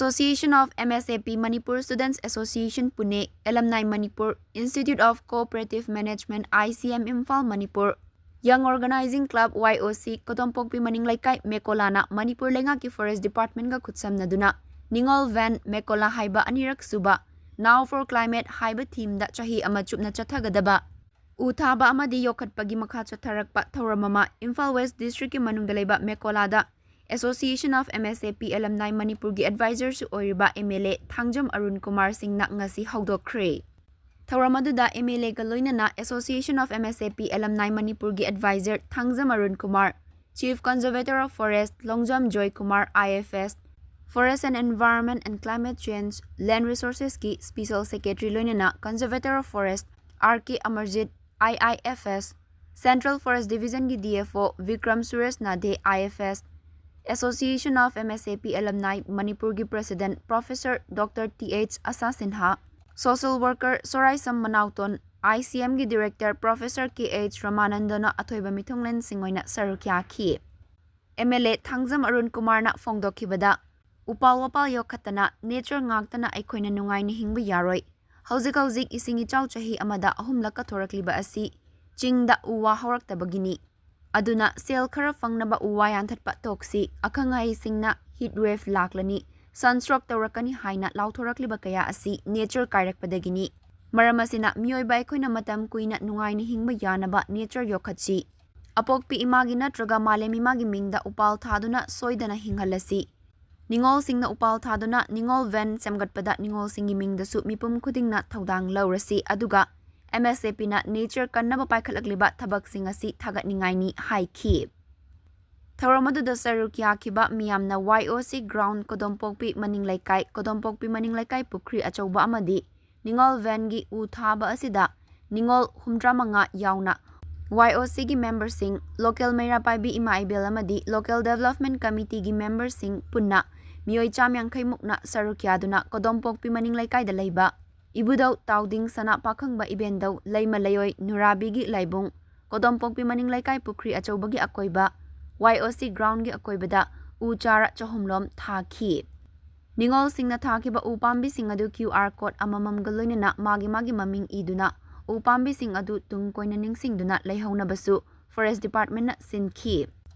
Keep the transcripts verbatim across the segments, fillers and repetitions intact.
Association of M S A P Manipur, Students Association Pune, Alumni Manipur, Institute of Cooperative Management, I C M Imphal Manipur, Young Organizing Club, Y O C, ꯀꯣꯗꯣꯝꯄꯣꯛꯄꯤ ꯃꯅꯤꯡ ꯂꯩꯀꯥꯏ ꯃꯦꯀꯣꯂꯥꯅ ꯃꯅꯤꯄꯨꯔ ꯂꯩꯉꯥꯛꯀꯤ forest ꯗꯤꯄꯥꯔꯠꯃꯦꯟꯒ ꯈꯨꯠꯁꯝꯅꯗꯨꯅ ꯅꯤꯉꯣꯜ van ꯃꯦꯀꯣꯂꯥ ꯍꯥꯏꯕ ꯑꯅꯤꯔꯛ ꯁꯨꯕ Now for Climate ꯍꯥꯏꯕ ꯊꯤꯝꯗ ꯆꯍꯤ ꯑꯃ ꯆꯨꯞꯅ ꯆꯠꯊꯒꯗꯕ ꯎ ꯊꯥꯕ ꯑꯃꯗꯤ ꯌꯣꯛꯈꯠꯄꯒꯤ ꯃꯈꯥ ꯆꯠꯊꯔꯛꯄ ꯊꯧꯔꯝ ꯑꯃ ꯏꯝꯐꯥꯜ ꯋꯦꯁ ꯗꯤꯁꯇ꯭ꯔꯤꯛꯀꯤ ꯃꯅꯨꯡꯗ ꯂꯩꯕ ꯃꯦꯀꯣꯂꯥꯗ Association of M S A P Alumni ꯃꯅꯤꯄꯨꯔꯒꯤ ꯑꯦꯗꯚꯥꯏꯖꯔꯁꯨ ꯑꯣꯏꯔꯤꯕ M L A Thangjam Arun Kumar ꯁꯤꯡꯅ ꯉꯁꯤ ꯍꯧꯗꯣꯛꯈ꯭ꯔꯦ꯫ ꯊꯧꯔꯝ ꯑꯗꯨꯗ M L A ꯒ ꯂꯣꯏꯅꯅ Association of M S A P Alumni ꯃꯅꯤꯄꯨꯔꯒꯤ adviser Thangjam Arun Kumar, Chief Conservator of Forest Longjam Joy Kumar, I F S, Forest and Environment and Climate Change, Land Resources ꯀꯤ Special Secretary ꯂꯣꯏꯅꯅ Conservator of Forest R K Amarjeet, I I F S, Central Forest Division ꯒꯤ D F O Bikram Suresh Nadhe, I F S, Association of M S A P Alumni ꯃꯅꯤꯄꯨꯔꯒꯤ President Professor Doctor T H ꯑꯁꯥ Sinha, Social Worker ꯁꯣꯔꯥꯏꯁꯝ ꯃꯅꯥꯎꯇꯣꯟ, I C M ꯒꯤ Director Professor K H ꯔꯃꯥꯅꯟꯗꯅ ꯑꯊꯣꯏꯕ ꯃꯤꯊꯨꯡꯂꯦꯟꯁꯤꯡ ꯑꯣꯏꯅ ꯁꯔꯨꯛ ꯌꯥꯈꯤ꯫ M L A Thangjam Arun ꯀꯨꯃꯥꯔꯅ ꯐꯣꯡꯗꯣꯛꯈꯤꯕꯗ, ꯎꯄꯥꯜ ꯋꯥꯄꯥꯜ ꯌꯣꯛꯈꯠꯇꯅ, ꯅꯦꯆꯔ ꯉꯥꯛꯇꯅ ꯑꯩꯈꯣꯏꯅ ꯅꯨꯡꯉꯥꯏꯅ ꯍꯤꯡꯕ ꯌꯥꯔꯣꯏ꯫ ꯍꯧꯖꯤꯛ ꯍꯧꯖꯤꯛ ꯏꯁꯤꯡ ꯏꯆꯥꯎ ꯆꯍꯤ ꯑꯃꯗ ꯑꯍꯨꯝꯂꯛꯀ ꯊꯣꯔꯛꯂꯤꯕ ꯑꯁꯤ ꯆꯤꯡꯗ ꯎ ꯋꯥ ꯍꯧꯔꯛꯇꯕꯒꯤꯅꯤ꯫ ꯑꯗꯨꯅ ꯁꯦꯜ ꯈꯔ ꯐꯪꯅꯕ ꯎ ꯋꯥ ꯌꯥꯟꯊꯠꯄ ꯇꯣꯛꯁꯤ꯫ ꯑꯈꯪ ꯑꯍꯩꯁꯤꯡꯅ heat wave ꯂꯥꯛꯂꯅꯤ, sunstroke ꯇꯧꯔꯛꯀꯅꯤ ꯍꯥꯏꯅ ꯂꯥꯎꯊꯣꯔꯛꯂꯤꯕ ꯀꯌꯥ ꯑꯁꯤ ꯅꯦꯆꯔ ꯀꯥꯏꯔꯛꯄꯗꯒꯤꯅꯤ꯫ ꯃꯔꯝ ꯑꯁꯤꯅ ꯃꯤꯑꯣꯏꯕ ꯑꯩꯈꯣꯏꯅ ꯃꯇꯝ ꯀꯨꯏꯅ ꯅꯨꯡꯉꯥꯏꯅ ꯍꯤꯡꯕ ꯌꯥꯅꯕ ꯅꯦꯆꯔ ꯌꯣꯛꯈꯠꯁꯤ꯫ ꯑꯄꯣꯛꯄꯤ ꯏꯃꯥꯒꯤ ꯅꯠꯇ꯭ꯔꯒ ꯃꯥꯂꯦꯝ ꯏꯃꯥꯒꯤ ꯃꯤꯡꯗ ꯎꯄꯥꯜ ꯊꯥꯗꯨꯅ ꯁꯣꯏꯗꯅ ꯍꯤꯡꯍꯜꯂꯁꯤ꯫ ꯅꯤꯉꯣꯜꯁꯤꯡꯅ ꯎꯄꯥꯜ ꯊꯥꯗꯨꯅ ꯅꯤꯉꯣꯜ ꯚꯦꯟ ꯁꯦꯝꯒꯠꯄꯗ ꯅꯤꯉꯣꯜꯁꯤꯡꯒꯤ ꯃꯤꯡꯗꯁꯨ ꯃꯤꯄꯨꯝ ꯈꯨꯗꯤꯡꯅ ꯊꯧꯗꯥꯡ ꯂꯧꯔꯁꯤ꯫ ꯑꯗꯨꯒ M S A P ꯅ ꯅꯦꯆꯔ ꯀꯟꯅꯕ ꯄꯥꯏꯈꯠꯂꯛꯂꯤꯕ ꯊꯕꯛꯁꯤꯡ ꯑꯁꯤ ꯊꯥꯒꯠꯅꯤꯡꯉꯥꯏꯅꯤ ꯍꯥꯏꯈꯤ꯫ ꯊꯧꯔꯝ ꯑꯗꯨꯗ ꯁꯔꯨꯛ ꯌꯥꯈꯤꯕ ꯃꯤꯌꯥꯝꯅ Y O C ground, ꯀꯣꯗꯣꯝꯄꯣꯛꯄꯤ ꯃꯅꯤꯡ ꯂꯩꯀꯥꯏ, ꯀꯣꯗꯣꯝꯄꯣꯛꯄꯤ ꯃꯅꯤꯡ ꯂꯩꯀꯥꯏ ꯄꯨꯈ꯭ꯔꯤ ꯑꯆꯧꯕ ꯑꯃꯗꯤ ꯅꯤꯉꯣꯜ ꯚꯦꯟꯒꯤ ꯎ ꯊꯥꯕ ꯑꯁꯤꯗ ꯅꯤꯉꯣꯜ ꯍꯨꯝꯗ꯭ꯔꯥ ꯃꯉꯥ ꯌꯥꯎꯅ Y O C ꯒꯤ ꯃꯦꯝꯕꯔꯁꯤꯡ, ꯂꯣꯀꯦꯜ ꯃꯩꯔꯥ ꯄꯥꯏꯕꯤ ꯏꯃꯥ ꯏꯕꯦꯜ ꯑꯃꯗꯤ ꯂꯣꯀꯦꯜ ꯗꯦꯕꯂꯞꯃꯦꯟ ꯀꯃꯤꯇꯤꯒꯤ ꯃꯦꯝꯕꯔꯁꯤꯡ ꯄꯨꯟꯅ ꯃꯤꯑꯣꯏ ꯆꯥꯝ ꯌꯥꯡꯈꯩ ꯃꯨꯛꯅ ꯁꯔꯨꯛ ꯌꯥꯗꯨꯅ ꯀꯣꯗꯣꯝꯄꯣꯛꯄꯤ ꯃꯅꯤꯡ ꯂꯩꯀꯥꯏꯗ ꯂꯩꯕ ꯏꯕꯨꯙꯧ ꯇꯥꯎꯗꯤꯡ ꯁꯅꯥ ꯄꯥꯈꯪꯕ ꯏꯕꯦꯟꯗꯧ ꯂꯩꯃ ꯂꯩꯑꯣꯏ ꯅꯨꯔꯥꯕꯤꯒꯤ ꯂꯥꯏꯕꯨꯡ, ꯀꯣꯗꯣꯝꯄꯣꯛꯄꯤ ꯃꯅꯤꯡ ꯂꯩꯀꯥꯏ ꯄꯨꯈ꯭ꯔꯤ ꯑꯆꯧꯕꯒꯤ ꯑꯀꯣꯏꯕ, Y O C ground ꯒꯤ ꯑꯀꯣꯏꯕꯗ ꯎ ꯆꯥꯔ ꯆꯍꯨꯝꯂꯣꯝ ꯊꯥꯈꯤ꯫ ꯅꯤꯉꯣꯜꯁꯤꯡꯅ ꯊꯥꯈꯤꯕ ꯎ ꯄꯥꯝꯕꯤꯁꯤꯡ ꯑꯗꯨ QR code ꯑꯃꯃꯝꯒ ꯂꯣꯏꯅꯅ ꯃꯥꯒꯤ ꯃꯥꯒꯤ ꯃꯃꯤꯡ ꯏꯗꯨꯅ ꯎ ꯄꯥꯝꯕꯤꯁꯤꯡ ꯑꯗꯨ ꯇꯨꯡ ꯀꯣꯏꯅ ꯅꯤꯡꯁꯤꯡꯗꯨꯅ ꯂꯩꯍꯧꯅꯕꯁꯨ Forest Departmentꯅ ꯁꯤꯟꯈꯤ꯫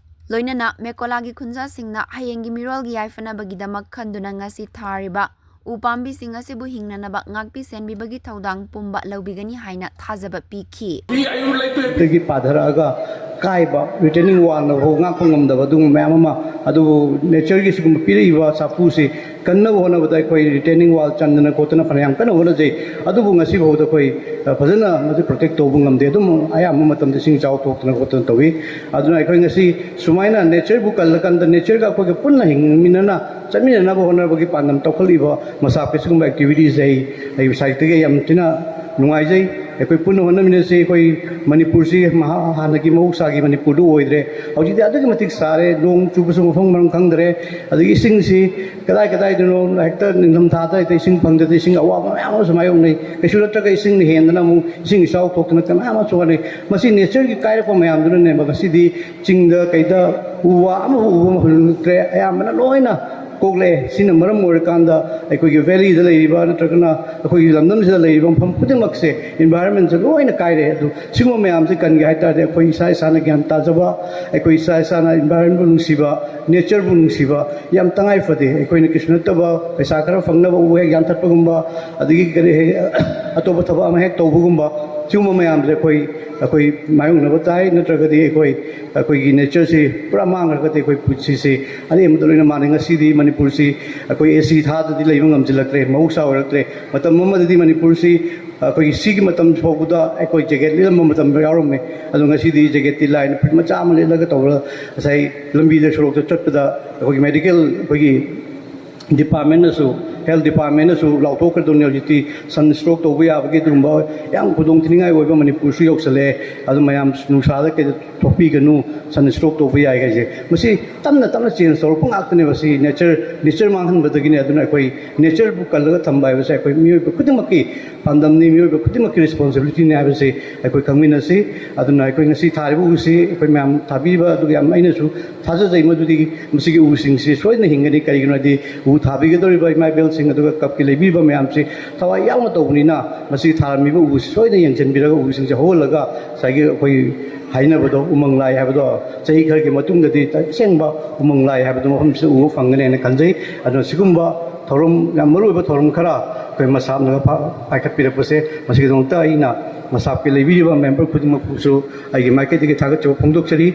ꯂꯣꯏꯅꯅ ꯃꯦꯀꯣꯂꯥꯒꯤ ꯈꯨꯟꯖꯥꯁꯤꯡꯅ ꯍꯌꯦꯡꯒꯤ ꯃꯤꯔꯣꯜꯒꯤ ꯌꯥꯏꯐꯅꯕꯒꯤꯗꯃꯛ ꯈꯟꯗꯨꯅ ꯉꯁꯤ ꯊꯥꯔꯤꯕ ꯎ ꯄꯥꯝꯕꯤꯁꯤꯡ ꯑꯁꯤꯕꯨ ꯍꯤꯡꯅꯅꯕ ꯉꯥꯛꯄꯤ ꯁꯦꯟꯕꯤꯕꯒꯤ ꯊꯧꯗꯥꯡ ꯄꯨꯝꯕ ꯂꯧꯕꯤꯒꯅꯤ ꯍꯥꯏꯅ ꯊꯥꯖꯕ ꯄꯤꯈꯤ꯫ ꯑꯗꯒꯤ ꯄꯥꯊꯔꯛꯑꯒ ꯀꯥꯏꯕ, retaining wallꯅ ꯐꯥꯎ ꯉꯥꯛꯄ ꯉꯝꯗꯕ ꯑꯗꯨꯒꯨꯝꯕ ꯃꯌꯥꯝ ꯑꯃ, ꯑꯗꯨꯕꯨ natureꯒꯤ ꯁꯤꯒꯨꯝꯕ ꯄꯤꯔꯛꯏꯕ ꯁꯥꯐꯨꯁꯤ ꯀꯟꯅꯕ ꯍꯣꯠꯅꯕꯗ ꯑꯩꯈꯣꯏ retaining wall ꯆꯟꯗꯅ ꯈꯣꯠꯇꯅ ꯐꯅꯌꯥꯝ ꯀꯟꯅ ꯍꯣꯠꯅꯖꯩ꯫ ꯑꯗꯨꯕꯨ ꯉꯁꯤ ꯐꯥꯎꯗ ꯑꯩꯈꯣꯏ, ꯑ, ꯐꯖꯅ ꯃꯁꯤ protect ꯇꯧꯕ ꯉꯝꯗꯦ꯫ ꯑꯗꯨꯝ ꯑꯌꯥꯝꯕ ꯃꯇꯝꯗ ꯏꯁꯤꯡ ꯏꯆꯥꯎ ꯊꯣꯛꯇꯅ ꯈꯣꯠꯇꯅ ꯇꯧꯏ꯫ ꯑꯗꯨꯅ ꯑꯩꯈꯣꯏ ꯉꯁꯤ ꯁꯨꯃꯥꯏꯅ natureꯕꯨ ꯀꯜꯂꯀꯥꯟꯗ natureꯒ ꯑꯩꯈꯣꯏꯒ ꯄꯨꯟꯅ ꯍꯤꯡꯃꯤꯟꯅꯅ ꯆꯠꯃꯤꯟꯅꯅꯕ ꯍꯣꯠꯅꯕꯒꯤ ꯄꯥꯟꯗꯝ ꯇꯧꯈꯠꯂꯤꯕ ꯃꯁꯥ ꯁꯤꯒꯨꯝꯕ activities ꯑꯩ, ꯑꯩ sideꯇꯒꯤ ꯌꯥꯝ ꯊꯤꯅ ꯅꯨꯡꯉꯥꯏꯖꯩ꯫ ꯑꯩꯈꯣꯏ ꯄꯨꯟꯅ ꯍꯣꯠꯅꯃꯤꯟꯅꯁꯤ꯫ ꯑꯩꯈꯣꯏ ꯃꯅꯤꯄꯨꯔꯁꯤ ꯃꯍꯥ-, ꯍꯥꯟꯅꯒꯤ ꯃꯍꯧꯁꯥꯒꯤ ꯃꯅꯤꯄꯨꯔꯗꯨ ꯑꯣꯏꯗ꯭ꯔꯦ꯫ ꯍꯧꯖꯤꯛꯇꯤ ꯑꯗꯨꯛꯀꯤ ꯃꯇꯤꯛ ꯁꯥꯔꯦ, ꯅꯣꯡ ꯆꯨꯕꯁꯨ ꯃꯐꯝ ꯃꯔꯝ ꯈꯪꯗ꯭ꯔꯦ꯫ ꯑꯗꯒꯤ ꯏꯁꯤꯡꯁꯤ ꯀꯗꯥꯏ ꯀꯗꯥꯏꯗꯅꯣ ꯍꯦꯛꯇ ꯅꯤꯡꯊꯝꯊꯥꯗ ꯍꯦꯛꯇ ꯏꯁꯤꯡ ꯐꯪꯗꯗꯅ ꯏꯁꯤꯡ ꯑꯋꯥꯕ ꯃꯌꯥꯝ ꯑꯃꯁꯨ ꯃꯥꯌꯣꯛꯅꯩ꯫ ꯀꯩꯁꯨ ꯅꯠꯇ꯭ꯔꯒ ꯏꯁꯤꯡꯅ ꯍꯦꯟꯗꯅ ꯑꯃꯨꯛ ꯏꯁꯤꯡ ꯏꯆꯥꯎ ꯊꯣꯛꯇꯅ ꯀꯌꯥ ꯃꯌꯥꯝ ꯑꯃꯁꯨ ꯋꯥꯅꯩ꯫ ꯃꯁꯤ natureꯒꯤ ꯀꯥꯏꯔꯛꯄ ꯃꯌꯥꯝꯗꯨꯅꯅꯦꯕ ꯉꯁꯤꯗꯤ ꯆꯤꯡꯗ ꯀꯩꯗ ꯎ ꯋꯥ ꯑꯃꯐꯥꯎ ꯎꯕ ꯐꯪꯗ꯭ꯔꯦ꯫ ꯑꯌꯥꯝꯕꯅ ꯂꯣꯏꯅ ꯀꯣꯛꯂꯛꯑꯦ꯫ ꯁꯤꯅ ꯃꯔꯝ ꯑꯣꯏꯔꯀꯥꯟꯗ ꯑꯩꯈꯣꯏꯒꯤ valleyꯗ ꯂꯩꯔꯤꯕ ꯅꯠꯇ꯭ꯔꯒꯅ ꯑꯩꯈꯣꯏꯒꯤ ꯂꯝꯗꯝꯁꯤꯗ ꯂꯩꯔꯤꯕ ꯃꯐꯝ ꯈꯨꯗꯤꯡꯃꯛꯁꯦ environmentꯁꯦ ꯂꯣꯏꯅ ꯀꯥꯏꯔꯦ꯫ ꯑꯗꯨ ꯁꯤꯒꯨꯝꯕ ꯃꯌꯥꯝꯁꯦ ꯀꯟꯒꯦ ꯍꯥꯏ ꯇꯥꯔꯗꯤ ꯑꯩꯈꯣꯏ ꯏꯁꯥ ꯏꯁꯥꯅ ꯒ꯭ꯌꯥꯟ ꯇꯥꯖꯕ, ꯑꯩꯈꯣꯏ ꯏꯁꯥ ꯏꯁꯥꯅ environmentꯕꯨ ꯅꯨꯡꯁꯤꯕ, natureꯕꯨ ꯅꯨꯡꯁꯤꯕ ꯌꯥꯝ ꯇꯉꯥꯏ ꯐꯗꯦ꯫ ꯑꯩꯈꯣꯏꯅ ꯀꯩꯁꯨ ꯅꯠꯇꯕ ꯄꯩꯁꯥ ꯈꯔ ꯐꯪꯅꯕ ꯎ ꯍꯦꯛ ꯌꯥꯟꯊꯠꯄꯒꯨꯝꯕ, ꯑꯗꯒꯤ ꯀꯔꯤ ꯍꯦꯛ ꯑꯇꯣꯞꯄ ꯊꯕꯛ ꯑꯃ ꯍꯦꯛ ꯇꯧꯕꯒꯨꯝꯕ, ꯁꯤꯒꯨꯝꯕ ꯃꯌꯥꯝꯁꯦ ꯑꯩꯈꯣꯏ, ꯑꯩꯈꯣꯏ ꯃꯥꯌꯣꯛꯅꯕ ꯇꯥꯏ꯫ ꯅꯠꯇ꯭ꯔꯒꯗꯤ ꯑꯩꯈꯣꯏ, ꯑꯩꯈꯣꯏꯒꯤ natureꯁꯤ ꯄꯨꯔꯥ ꯃꯥꯡꯈ꯭ꯔꯒꯗꯤ ꯑꯩꯈꯣꯏ ꯄꯨꯟꯁꯤꯁꯤ ꯑꯔꯦꯝꯕꯗ ꯂꯣꯏꯅ ꯃꯥꯟꯅꯩ꯫ ꯉꯁꯤꯗꯤ ꯃꯅꯤꯄꯨꯔꯁꯤ ꯑꯩꯈꯣꯏ AC ꯊꯥꯗꯗꯤ ꯂꯩꯕ ꯉꯝꯁꯤꯜꯂꯛꯇ꯭ꯔꯦ, ꯃꯍꯧꯁꯥ ꯑꯣꯏꯔꯛꯇ꯭ꯔꯦ꯫ ꯃꯇꯝ ꯑꯃꯗꯗꯤ ꯃꯅꯤꯄꯨꯔꯁꯤ ꯑꯩꯈꯣꯏꯒꯤ ꯁꯤꯒꯤ ꯃꯇꯝ ꯐꯥꯎꯕꯗ ꯑꯩꯈꯣꯏ jacket ꯂꯤꯠꯂꯝꯕ ꯃꯇꯝ ꯌꯥꯎꯔꯝꯃꯤ꯫ ꯑꯗꯣ ꯉꯁꯤꯗꯤ jacketꯇꯤ ꯂꯥꯏꯅ ꯐꯨꯔꯤꯠ ꯃꯆꯥ ꯑꯃ ꯂꯤꯠꯂꯒ ꯇꯧꯔꯒ ꯉꯁꯥꯏ ꯂꯝꯕꯤꯗ ꯁꯣꯔꯣꯛꯇ ꯆꯠꯄꯗ ꯑꯩꯈꯣꯏꯒꯤ medical ꯑꯩꯈꯣꯏꯒꯤ departmentꯅꯁꯨ ꯍꯦꯜꯊ ꯗꯤꯄꯥꯔꯠꯃꯦꯟꯅꯁꯨ ꯂꯥꯎꯊꯣꯛꯈ꯭ꯔꯗꯧꯅꯤ ꯍꯧꯖꯤꯛꯇꯤ꯫ ꯁꯟ ꯁ꯭ꯇ꯭ꯔꯣꯛ ꯇꯧꯕ ꯌꯥꯕꯒꯤ ꯑꯗꯨꯒꯨꯝꯕ ꯌꯥꯝ ꯈꯨꯗꯣꯡ ꯊꯤꯅꯤꯡꯉꯥꯏ ꯑꯣꯏꯕ ꯃꯅꯤꯄꯨꯔꯁꯨ ꯌꯧꯁꯜꯂꯛꯑꯦ꯫ ꯑꯗꯨ ꯃꯌꯥꯝ ꯅꯨꯡꯁꯥꯗ ꯀꯩꯗ ꯊꯣꯛꯄꯤꯒꯅꯨ, ꯁꯟ ꯁ꯭ꯇ꯭ꯔꯣꯛ ꯇꯧꯕ ꯌꯥꯏ ꯍꯥꯏꯁꯦ꯫ ꯃꯁꯤ ꯇꯞꯅ ꯇꯞꯅ ꯆꯦꯟꯖ ꯇꯧꯔꯛꯄ ꯉꯥꯛꯇꯅꯦꯕ꯫ ꯁꯤ ꯅꯦꯆꯔ, ꯅꯦꯆꯔ ꯃꯥꯡꯍꯟꯕꯗꯒꯤꯅꯦ꯫ ꯑꯗꯨꯅ ꯑꯩꯈꯣꯏ ꯅꯦꯆꯔꯕꯨ ꯀꯜꯂꯒ ꯊꯝꯕ ꯍꯥꯏꯕꯁꯦ ꯑꯩꯈꯣꯏ ꯃꯤꯑꯣꯏꯕ ꯈꯨꯗꯤꯡꯃꯛꯀꯤ ꯄꯥꯟꯗꯝꯅꯤ, ꯃꯤꯑꯣꯏꯕ ꯈꯨꯗꯤꯡꯃꯛꯀꯤ ꯔꯦꯁꯄꯣꯟꯁꯤꯕꯤꯂꯤꯇꯤꯅꯤ ꯍꯥꯏꯕꯁꯤ ꯑꯩꯈꯣꯏ ꯈꯪꯃꯤꯟꯅꯁꯤ꯫ ꯑꯗꯨꯅ ꯑꯩꯈꯣꯏ ꯉꯁꯤ ꯊꯥꯔꯤꯕ ꯎꯁꯤ ꯑꯩꯈꯣꯏ ꯃꯌꯥꯝ ꯊꯥꯕꯤꯕ ꯑꯗꯨꯒ ꯌꯥꯝ ꯑꯩꯅꯁꯨ ꯊꯥꯖꯖꯩ ꯃꯗꯨꯗꯤ ꯃꯁꯤꯒꯤ ꯎꯁꯤꯡꯁꯤ ꯁꯣꯏꯗꯅ ꯍꯤꯡꯒꯅꯤ꯫ ꯀꯔꯤꯒꯤꯅꯣ ꯍꯥꯏꯗꯤ ꯎ ꯊꯥꯕꯤꯒꯗꯧꯔꯤꯕ ꯏꯃꯥ ꯏꯕꯦꯜꯁꯤꯡ ꯑꯗꯨꯒ ꯀꯞꯀꯤ ꯂꯩꯕꯤꯔꯤꯕ ꯃꯌꯥꯝꯁꯤ ꯊꯋꯥꯏ ꯌꯥꯎꯅ ꯇꯧꯕꯅꯤꯅ ꯃꯁꯤ ꯊꯥꯔꯝꯃꯤꯕ ꯎꯁꯤ ꯁꯣꯏꯗꯅ ꯌꯦꯡꯁꯤꯟꯕꯤꯔꯒ ꯎꯁꯤꯡꯁꯦ ꯍꯧꯍꯜꯂꯒ ꯉꯁꯥꯏꯒꯤ ꯑꯩꯈꯣꯏ ꯍꯥꯏꯅꯕꯗꯣ ꯎꯃꯪ ꯂꯥꯏ ꯍꯥꯏꯕꯗꯣ ꯆꯍꯤ ꯈꯔꯒꯤ ꯃꯇꯨꯡꯗꯗꯤ ꯑꯁꯦꯡꯕ ꯎꯃꯪ ꯂꯥꯏ ꯍꯥꯏꯕꯗꯣ ꯃꯐꯝꯁꯤꯗ ꯎꯕ ꯐꯪꯒꯅꯤ ꯍꯥꯏꯅ ꯈꯟꯖꯩ꯫ ꯑꯗꯨꯅ ꯁꯤꯒꯨꯝꯕ ꯊꯧꯔꯝ, ꯌꯥꯝ ꯃꯔꯨꯑꯣꯏꯕ ꯊꯧꯔꯝ ꯈꯔ ꯑꯩꯈꯣꯏ ꯃꯁꯥꯞꯅꯒ ꯄꯥꯏꯈꯠꯄꯤꯔꯛꯄꯁꯦ, ꯃꯁꯤꯒꯤꯗꯃꯛꯇ ꯑꯩꯅ ꯃꯁꯥꯞꯀꯤ ꯂꯩꯕꯤꯔꯤꯕ ꯃꯦꯝꯕꯔ ꯈꯨꯗꯤꯡꯃꯛꯄꯨꯁꯨ ꯑꯩꯒꯤ ꯃꯥꯏꯀꯩꯗꯒꯤ ꯊꯥꯒꯠꯆꯕ ꯐꯣꯡꯗꯣꯛꯆꯔꯤ꯫